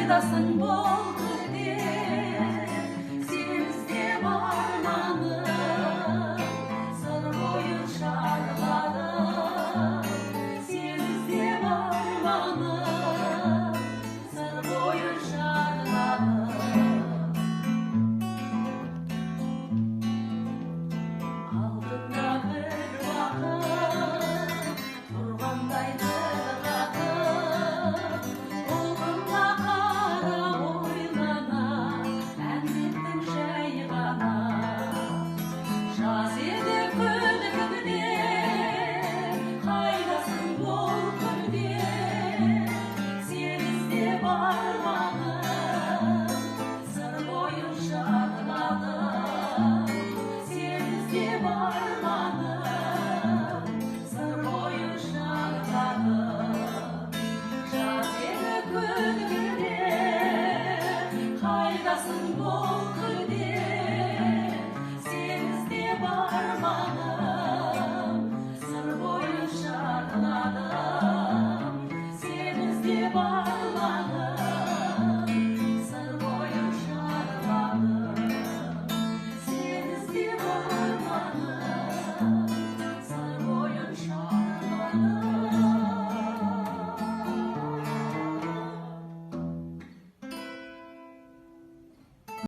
Қайдасың бұл күнде? Сені іздеп арманым Сыр бойын шарладым. Сені іздеп арманым Сыр бойын шарладым. Алдымда бір уақыт тұрғандай бір қатып, толқынға қарап ойлана әндеттім жай ғана. Жаз еді күлкіңде, қайдасың бұл күнде? Сені іздеп арманым Сыр бойын шарладым. Сені іздеп арманым Сыр бойын шарладым. Жаз еді күлкіңде, қайдасың бұл